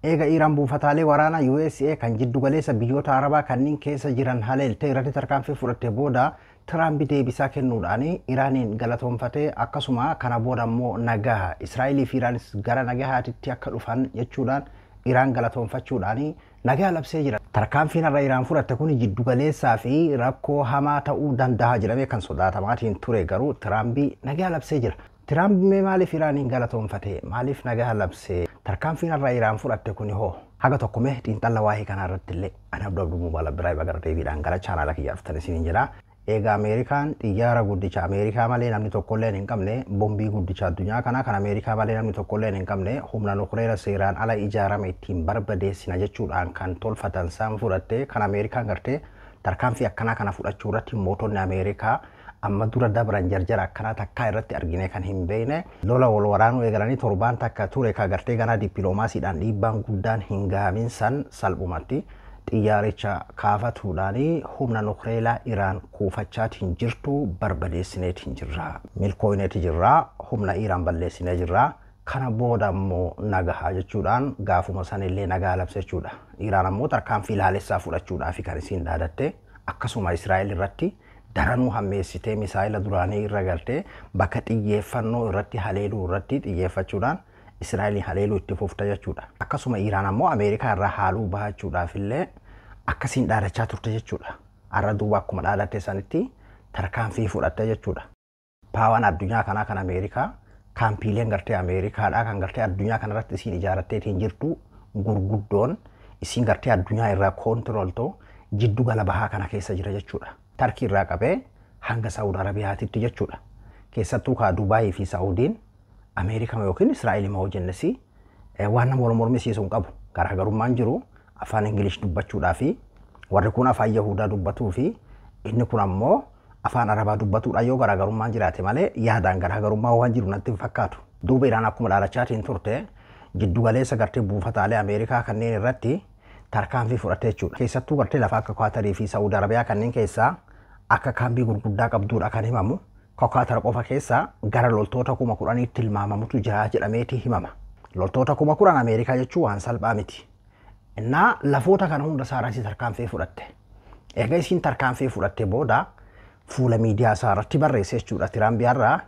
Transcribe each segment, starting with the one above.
Eega Iraan buufataalee waraanaa USA kan jiddugaleessa biyyoota Arabaa kanneen keessa jiran haleeltee irratti tarkaanfii fudhatte booda Tiraamp deebisaa kennuudhaan Iraaniin galatoonfatee, akkasuma kana booda immoo nagaa Israa'elii fi Iraanis gara nagahaatitti akka dhufan jechuudhaan Iraan galatoonfachuudhaan nagaa labsee jira. Tarkaanfiin har'a Iraan fudhatte kun jiddugaleessaa fi rakkoo hamaa ta'uu danda'a jedhamee kan sodaatamaatiin ture, garuu Tiraamp nagaa labsee jira. Tiraamp mee maaliif Iraaniin galatoonfate? Maaliif nagaa labsee? Tarkaanfiin har'a Iraan fudhatte kun hoo? Haga tokko mee xiinxalla waa'ee kanaa irratti illee ani Abduu Abduu Mubaala biraa gara deebiidhaan gara chaanaala kiyyaa dhuftan isiniin jedha. Egaa Ameerikaan xiyyaara guddicha Ameerikaa malee namni tokkollee hin qabne, bombii guddicha addunyaa kanaa kan Ameerikaa malee namni tokkollee hin qabne, humna nukleera seeraan ala ijaarame ittiin barbadeessina jechuudhaan kan tolfatan isaan fudhatte, kan Ameerikaan gartee tarkaanfii akkanaa kana fudhachuu irratti mootonni Ameerikaa amma dura dabran jarjara akkanaa takkaa irratti argine kan hin beekne, lola wal waraanuu eegalanii torbaan takka ture ka gartee ganaa dippiloomaasiidhaan dhiibbaan guddaan hin gahamin san salphumatti xiyyaaricha kaafatuudhaan humna nukleeraa Iraan kuufachaatiin jirtu barbadeessineetiin jirra. Milkooyineeti jirra. Humna Iraan balleessinee jirra. Kana booda immoo nagahaa jechuudhaan gaafuma sanillee nagaa labse jechuudha. Iraan ammoo tarkaanfii laalessaa fudhachuudhaaf kan isiin dhaadatte, akkasuma Israa'el irratti daranuu hammeessitee misaayila duraanii irra galtee bakka xiyyeeffannoo irratti haleeluu irratti xiyyeeffachuudhaan Israa'eliin haleeluu itti fufta jechuudha. Akkasuma Iraan ammoo Ameerikaa irraa haaluu bahachuudhaaf illee akkasiin dhaadachaa turte jechuudha. Har'a duuba akkuma dhaadatte sanitti tarkaanfii fudhatte jechuudha. Paawaan addunyaa kanaa kan Ameerikaa, kaampiileen gartee Ameerikaadhaa kan gartee addunyaa kanarratti isiin ijaarratteetiin jirtu gurguddoon isiin gartee addunyaa irraa koontirooltoo jiddu gala bahaa kana keessa jira jechuudha. Tarkii irraa qabee hanga Saawud Arabiyaatitti jechuudha. Keessattuu kaa Dubaayii fi Saawudiin Ameerikaa yookiin Israa'el moo jennesi waan nama wal mormisiisu hin qabu. Garaagarummaan jiru afaan Ingilish dubbachuudhaa fi warri kun afaan Yahudaa dubbatuu fi inni kun ammoo afaan Arabaa dubbatuudha yoo garaagarummaan jiraate malee yaadaan garaagarummaa waan jiru natti hin fakkaatu. Duuba Iraan akkuma dhaalachaatiin turte jiddugaleessa gartee buufataalee Ameerikaa kanneen irratti tarkaanfii fudhatte jechuudha. Keessattuu gartee lafa akka Kwaatarii fi Saawud Arabiyaa kanneen keessaa akka kaambii gurguddaa qabduudha kan himamu. Kwaatar qofa keessaa gara loltoota 10,000 tilmaamamutu jira jedhameeti himama. Loltoota 10,000 Ameerikaa jechuun waan salphaa miti. Innaa lafoota kana hunda isaarratti tarkaanfii fudhatte. Egaa isiin tarkaanfii fudhatte booda fuula miidiyaa isaa irratti barreesse jechuudha. Tiraamp har'a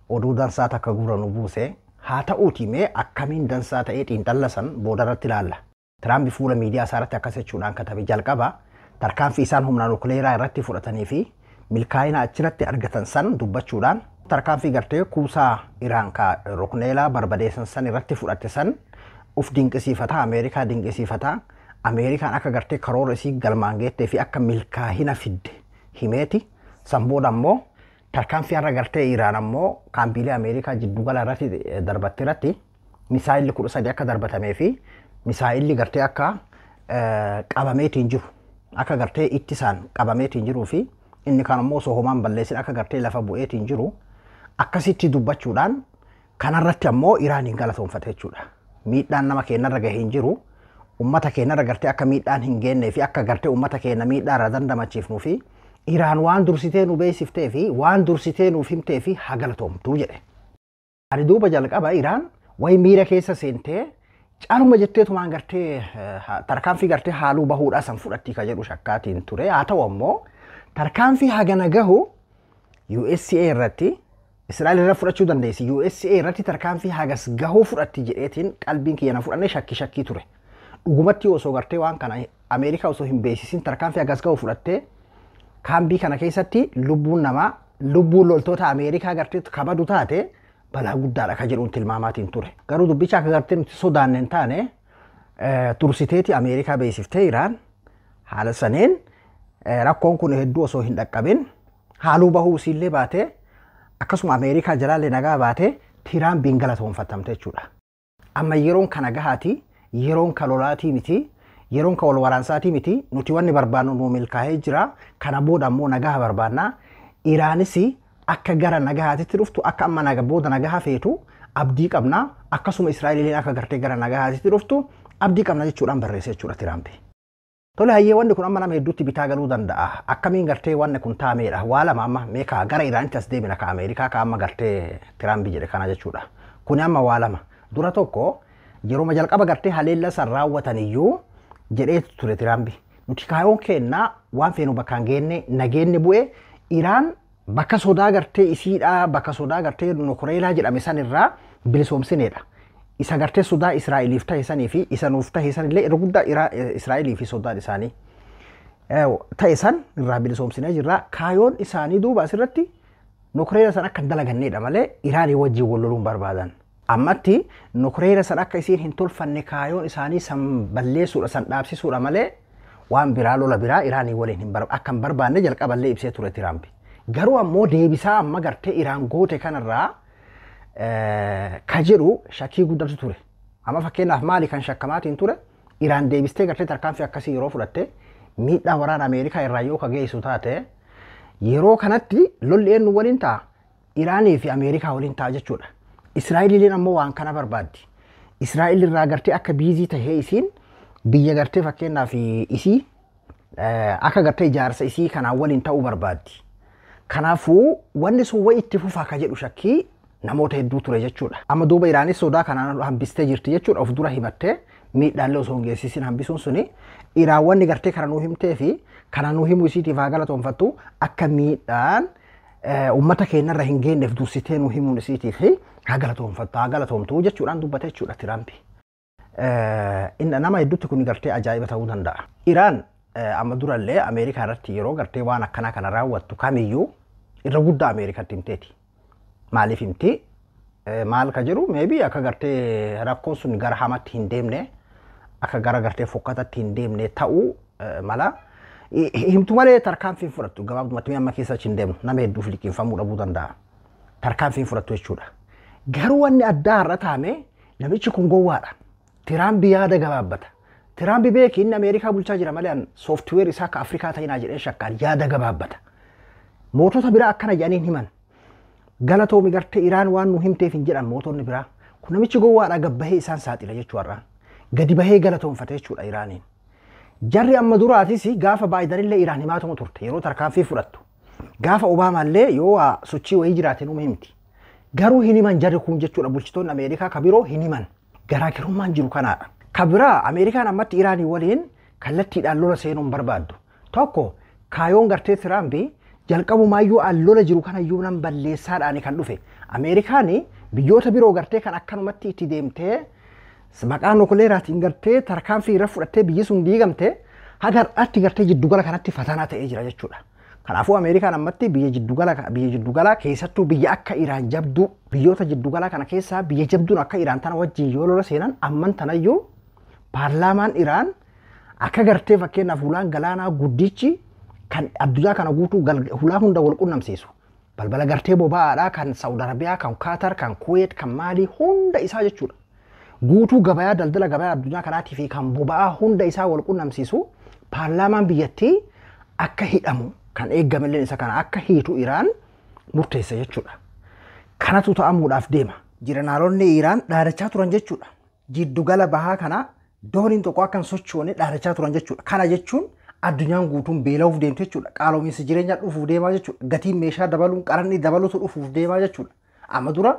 oduu dansaa takka gurra nu buuse. Haa ta'uuti mee akkamiin dansaa ta'ee xiinxalla san booda irratti ilaalla. Tiraamp fuula miidiyaa isaa irratti akkas jechuudhaan katabe: jalqaba tarkaanfii isaan humna nukleeraa irratti fudhatanii fi milkaa'ina achirratti argatan san dubbachuudhaan tarkaanfii gartee kuusaa Iraan ka nukleeraa barbadeessan san irratti fudhatte san uf dinqisiifata, Ameerikaa dinqisiifata, Ameerikaan akka gartee karoora isii galmaan geettee fi akka milkaa'ina fidde himeeti. San booda ammoo tarkaanfii har'a gartee Iraan ammoo kaampiilee Ameerikaa jiddugala irratti darbatte irratti misaayilli 13 akka darbatamee fi misaayilli gartee akka qabameetiin jiru, akka gartee ittisaan qabameetiin jiruu fi inni kan ammoo osoo homaan balleessin akka gartee lafa bu'eetiin jiru akkasitti dubbachuudhaan kanarratti ammoo Iraaniin galatoonfate jechuudha. Miidhaan nama keenyarra gahee hin jiru. Uummata keenyarra gartee akka miidhaan hin geennee fi akka gartee uummata keenya miidhaa irraa dandamachiifnuu fi Iraan waan dursitee nu beeksiftee fi waan dursitee nuuf himtee fi haa galatoomtuu jedhe. Ani duuba jalqaba Iraan wayi miira keessa seentee caaluma jetteetumaan gartee tarkaanfii gartee haaluu bahuudhaa san fudhatti ka jedhu shakkaatiin ture. Haa ta'u ammoo tarkaanfii hagana gahu USA irratti, Israa'el irra fudhachuu dandeessi. USA irratti tarkaanfii hagas gahuu fudhatti jedheetiin qalbiin kiyya na fudhanne shakkii ture. Dhugumatti osoo gartee waan kana Ameerikaa osoo hin beeksisin tarkaanfii hagas gahu fudhattee kaambii kana keessatti lubbuun namaa, lubbuun loltoota Ameerikaa gartee kabadu taate balaa guddaadha ka jedhuun tilmaamaatiin ture. Garuu dubbicha akka gartee nuti sodaanne hin taane, tursiteeti Ameerikaa beeksiftee Iraan haala saneen rakkoon kun hedduu osoo hin dhaqqabin haaluu bahuu isiillee baatee akkasuma Ameerikaa jalaallee nagaa baatee Tiraampiin galatoonfatamte jechuudha. Amma yeroon kana gahaati, yeroon ka lolaatii miti, yeroon ka wal waraansaatii miti, nuti wanni barbaannu nu milkaa'ee jira, kana booda ammoo nagaa barbaanna. Iraanis akka gara nagahaatitti dhuftu, akka amma naga booda nagaha feetu abdii qabna, akkasuma Israa'eliin akka gartee gara nagahaatitti dhuftu abdii qabna jechuudhaan barreesse jechuudha Tiraampi. Tole hayyee, wanni kun amma nama hedduutti bitaa galuu danda'a. Akkamiin gartee wanni kun taameedha? Waa lama amma mee kaa gara Iraanitti as deebina, ka Ameerikaa ka amma gartee Tiraampi jedhe kana jechuudha. Kuni amma waa lama. Dura tokko Yeroo jalqaba gartee haleella san raawwatan iyyuu jedhee ture Tiraampi. Nuti kaayoon kennaa waan feenu bakka hin geenne nageenni bu'e Iraan bakka sodaa gartee isiidhaa bakka sodaa gartee nukuleeraa jedhame san irraa bilisoomsineedha. Isa gartee sodaa Israa'eliif ta'e sanii fi isa nuuf ta'e sanillee irra guddaa Israa'elii fi sodaan isaanii ta'e san irraa bilisoomsinee jirra. Kaayoon isaanii duuba asirratti nukuleera san akka hin dalaganneedha malee Iraanii wajjin wal loluun barbaadan. Ammatti nukuleera san akka isiin hin tolfanne kaayoon isaanii san balleessuudha san dhaabsisuudha malee waan biraa lola biraa Iraanii waliin akka hin barbaanne jalqaballee ibsee ture Tiraampi. Garuu ammoo deebisaa amma gartee Iraan goote kanarraa ka jedhu shakkii guddatu ture. Amma fakkeenyaaf maali kan shakkamaatiin ture? Iraan deebistee gartee tarkaanfii akkasii yeroo fudhatte miidhaa waraana Ameerikaa irraa yoo ka geessu taate yeroo kanatti lolli eenyu waliin ta'a? Iraanii fi Ameerikaa waliin ta'a jechuudha. Israa'eliin ammoo waan kana barbaaddi. Israa'el irraa gartee akka biizii tahee isiin biyya gartee fakkeenyaaf isii akka gartee ijaarsa isii kanaan waliin ta'uu barbaaddi. Kanaafuu wanni sun wayi itti fufaa ka jedhu shakkii namoota hedduu ture jechuudha. Amma duuba Iraanis sodaa kanaan hambistee jirti jechuudha. Of dura himattee miidhaallee osoo hin geessisin hambisuun suni Iraan wanni gartee kana nuu himtee fi kana nuu himuu isiitiif haa galatoonfattu akka miidhaan uummata keenyarra hin geenyeef dursitee nuu himuun isiitiif haa galatoonfattu haa galatoomtu jechuudhaan dubbate jechuudha Tiraampi. Nama hedduutti kun gartee ajaa'iba ta'uu danda'a. Iraan amma durallee Ameerikaa irratti yeroo gartee waan akkanaa kana raawwattu kamiyyuu irra guddaa Ameerikaatti himteeti. Maaliif himti? Maal ka jedhu maybe akka gartee rakkoon sun gara hamaatti hin deemne akka gara gartee fokkatatti hin deemne ta'uu mala. Himtu malee tarkaanfii hin fudhattu gabaabumatti amma keessa achi hin deemnu nama hedduuf liqeeffamuu dhabuu danda'a. Tarkaanfii hin fudhattu jechuudha. Garuu wanni addaa har'a taame namichi kun gowwaadha. Tiraampi yaada gabaabbata. Tiraampi beeki inni Ameerikaa bulchaa jira malee sooftiweer isaa akka Afrikaa ta'inaa jedhee shakkaan yaada gabaabbata. Mootota biraa akkana jedhanii hin himan. Galatoomi gartee Iraan waan nu himteef hin jedhan mootonni biraa. Kun namichi gowwaadha gabbahee isaan saaxila jechuudha. Gadi bahee galatoonfate jechuudha Iraaniin. Jarri amma duraatis gaafa Baayidanillee Iraan himaatuma turte yeroo tarkaanfii fudhattu. Gaafa Obaamaallee yoo sochii wayii jiraate numa himti. Garuu hin himan jarri kun jechuudha bulchitoonni Ameerikaa ka biroo hin himan. Garaagarummaan jiru kanaadha. Ka biraa Ameerikaan ammatti Iraanii waliin kallattiidhaan lola seenuu hin barbaaddu. Tokko kaayoon gartee Tiraampi jalqabumaayyuu an lola jiru kanayyuu nan balleessaadhaan kan dhufe. Ameerikaan biyyoota biroo gartee kan akkanumatti itti deemtee maqaa nukuleeraatiin gartee tarkaanfii irra fudhattee biyyi sun diigamte haga har'aatti gartee jiddugala kanatti fatanaa ta'ee jira jechuudha. Kanaafuu Ameerikaan ammatti biyya jiddugala keessattuu biyya akka Iraan jabduu biyyoota jiddugala kana keessaa biyya jabduun akka Iraan tana wajjin yoo lola seenan amman tanayyuu paarlaamaan Iraan akka gartee fakkeenyaaf hulaan galaanaa guddichi kan addunyaa kana guutuu hulaa hunda wal qunnamsiisu. Balbala gartee boba'aadhaa kan Saawud Arabiyaa, kan Kaatar, kan Kuweet, kan Maalii hunda isaa jechuudha. Guutuu gabayaa daldala gabayaa addunyaa kanaatii fi kan boba'aa hunda isaa wal qunnamsiisu paarlaamaan biyyattii akka hidhamu kan eeggamelleen isa kana akka hiitu Iraan murteessa jechuudha. Kanatu ta'amuudhaaf deema. Jiranaalonni Iraan dhaadachaa turan jechuudha. Jiddugala bahaa kana dooniin tokko akka hin sochoone dhaadachaa turan jechuudha. Kana jechuun addunyaan guutuun beela'uuf deemte jechuudha. Qaaloominsi jireenyaa dhufuuf deemaa jechuudha. Gatiin meeshaa dabaluun qaranni dabaluutu dhufuuf deemaa jechuudha. Amma dura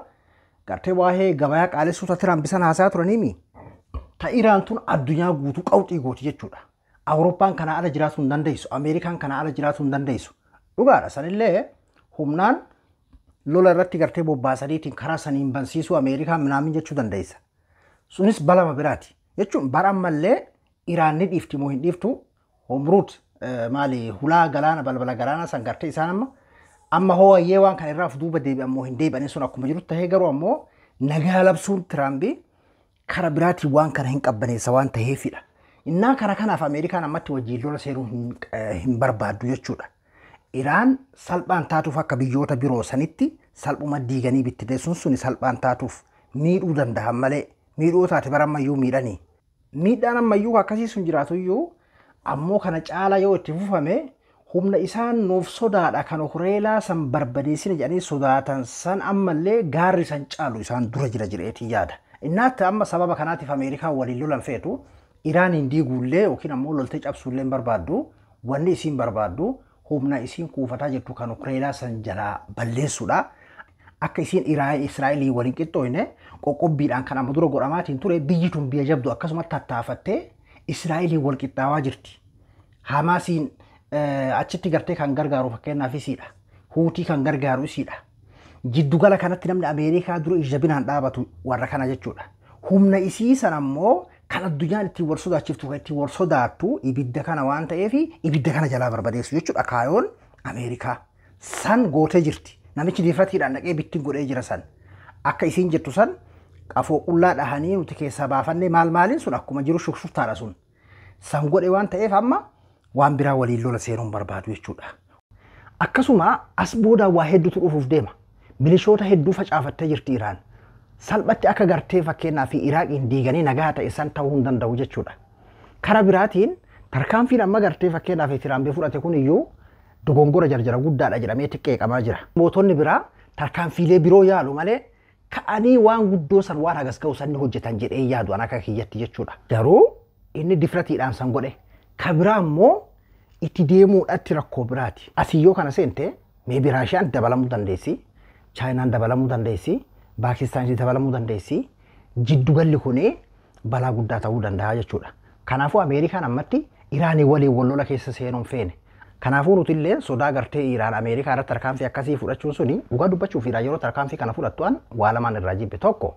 gartee waa'ee gabayaa qaalessuu Tiraamp bisan haasaa turaniimi. Ta Iraan tun addunyaa guutuu qawxii gooti jechuudha. Awurooppaan kana ala jiraachuu hin dandeessu. Ameerikaan kana ala jiraachuu hin dandeessu. Dhugaadha sanillee humnaan lola irratti gartee bobbaasaniitiin karaa saniin bansiisuu Ameerikaan minaamin jechuu dandeessa. Sunis balama biraati. Jechuun bara ammallee Iraan ni dhiifti moo hin dhiiftu Homruut maali hulaa galaana balbala galaana san gartee isaan amma hoo'ayyee waan kana irraa of duuba deebi'an moo hin deebi'an sun akkuma jiru tahee garuu ammoo nagaa labsuun Tiraampi kara biraatiin waan kana hin qabbaneessa waan taheefidha. Innaa kana kanaaf Ameerikaan ammatti wajjin lola seenuu hin barbaaddu jechuudha. Iraan salphaan taatuuf akka biyyoota biroo sanitti salphuma diiganii bittineessuun suni salphaan taatuuf miidhuu danda'an malee miidhuu taate bara ammayyuu miidhanii. Miidhaan ammayyuu akkasii sun jiraatuyyuu ammoo kana caala yoo itti fufame humna isaan nuuf sodaadha kan hureelaa san barbadeessina jedhanii sodaatan san ammallee gaarri san caalu isaan dura jira jedheetii yaada. Innaatti amma sababa kanaatiif Ameerikaan waliin lolan feetu Iraaniin diiguullee yookiin ammoo loltee cabsuullee hin barbaaddu wanni isiin barbaaddu humna isiin kuufataa jirtu kan hureelaa san jalaa balleessuudha. Akka isiin Israa'elii waliin qixxooyne qoqqobbiidhaan kan amma dura godhamaatiin ture biyyi tun biyya jabdu akkasumatti tattaafattee Israa'elii wal qixxaawaa jirti. Hamaasiin achitti gartee kan gargaaru fakkeenyaaf isiidha. Huutii kan gargaaru isiidha. Jiddugala kanatti namni Ameerikaa dura ijabinaan dhaabatu warra kana jechuudha. Humna isii sana ammoo kan addunyaan ittiin wal sodaachiftu kan ittiin wal sodaattu ibidda kana waan ta'eef ibidda kana jalaa barbadeessu jechuudha kaayoon Ameerikaa. San gootee jirti. Namichi difratiidhaan dhaqee bittin godhee jira san. Akka isiin jettu san qafoo qullaa dhahanii nuti keessaa baafannee maal maaliin sun akkuma jiru shukshuktaadha sun. San godhe waan ta'eef amma waan biraa waliin lola seenuun barbaadu jechuudha. Akkasuma as booda waa hedduutu dhufuuf deema. Milishoota hedduu facaafattee jirti Iraan. Salphatti akka gartee fakkeenyaa fi Iraaqiin diiganii nagaa ta'e san ta'uu hin danda'u jechuudha. Kara biraatiin tarkaanfiin amma gartee fakkeenyaa fi Tiraambii fudhate kun iyyuu dogongora jarjara guddaadha jedhamee xiqqeeqamaa jira. Mootonni biraa tarkaanfiilee biroo yaalu malee ka'anii waan guddoo san waan hagas ga'u san ni hojjetan jedhee yaadu an akka kiyyatti jechuudha. Garuu inni difratiidhaan san godhe. Ka biraa immoo itti deemuudhaatti rakkoo biraati. Asiyyoo kana seente meebi Raashiyaan dabalamuu dandeessi, Chaayinaan dabalamuu dandeessi, Paakistaanis dabalamuu dandeessi. Jiddugalli kuni balaa guddaa ta'uu danda'a jechuudha. Kanaafuu Ameerikaan ammatti Iraanii waliin wal lola keessa seenuun feene. Kanaafuu nuti illee sodaa gartee Iraan Ameerikaa irratti tarkaanfii akkasii fudhachuun suni dhugaa dubbachuuf Iraan yeroo tarkaanfii kana fudhattu an waa lamaan irraa jibbe tokko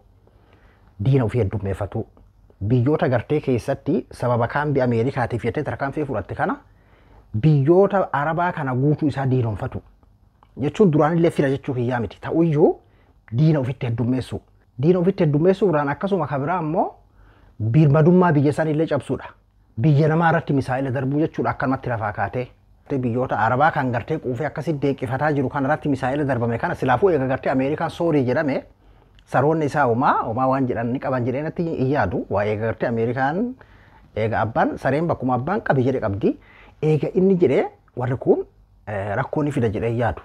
diina ofii heddummeeffatu. Biyyoota gartee keessatti sababa kaambii Ameerikaatiif jettee tarkaanfii fudhatte kana biyyoota Arabaa kana guutuu isaa diinonfatu. Jechuun duraan illee fira jechuu kiyyaa miti. Ta'uyyuu diina ofitti heddummeessu. Diina ofitti heddummeessu biraan akkasuma kan biraa ammoo birmadummaa biyya isaanii illee cabsuudha. Biyya namaa irratti misaa'ila darbuu jechuudha akkanumatti lafaa kaatee. Biyyoota Arabaa kan gartee quufee akkasitti deeqqifataa jiru kan irratti misaa'ila darbame kana silaafuu eega gartee Ameerikaan soorii jedhame saroonni isaa homaa waan jedhan ni qaban jedhee natti hin yaadu. Waa eega gartee Ameerikaan eega abbaan sareen bakkuma abbaan qabi jedhe qabdi. Eega inni jedhee warri kun rakkoo ni fida jedhee yaadu.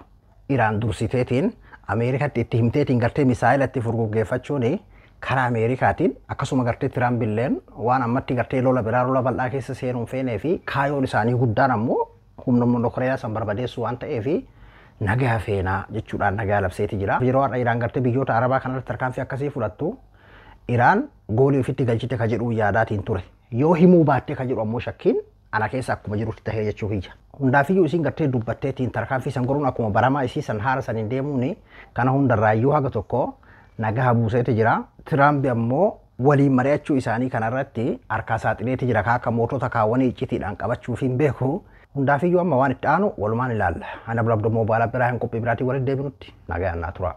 Iraan dursiteetiin Ameerikaatti itti himteetiin gartee misaa'ila itti furguggeeffachuun karaa Ameerikaatiin akkasuma gartee Tiraambilleen waan ammatti gartee lola biraa lola bal'aa keessa seenuun feenee fi kaayoon isaanii guddaan ammoo humna nukleeraa san barbadeessu waan ta'eef nagaa feenaa jechuudhaan nagaa labseeti jira. Yeroo har'a Iraan gartee biyyoota Arabaa kanarratti tarkaanfii akkasii fudhattu Iraan goolii ofitti galchite ka jedhu yaadaatiin ture. Yoo himuu baatte ka jedhu ammoo shakkiin ana keessa akkuma jirutti tahee jechuu kiyya. Hundaafiyyuu isiin gartee dubbatteetiin tarkaanfii san godhuun akkuma baramaa isii san haara saniin deemuun kana hundarraayyuu haga tokko nagaa buuseeti jira. Tiraampi ammoo waliin mari'achuu isaanii kanarratti harkaa saaxileeti jira akka mootota kaawwanii iccitiidhaan qabachuuf hin beeku. Hundaafiyyuu amma waan itti aanu walumaan ilaalla. Ana Abdul Abdul Moobaala biraa hin qophii biraatiin walitti deebinutti nagaa annaa tura.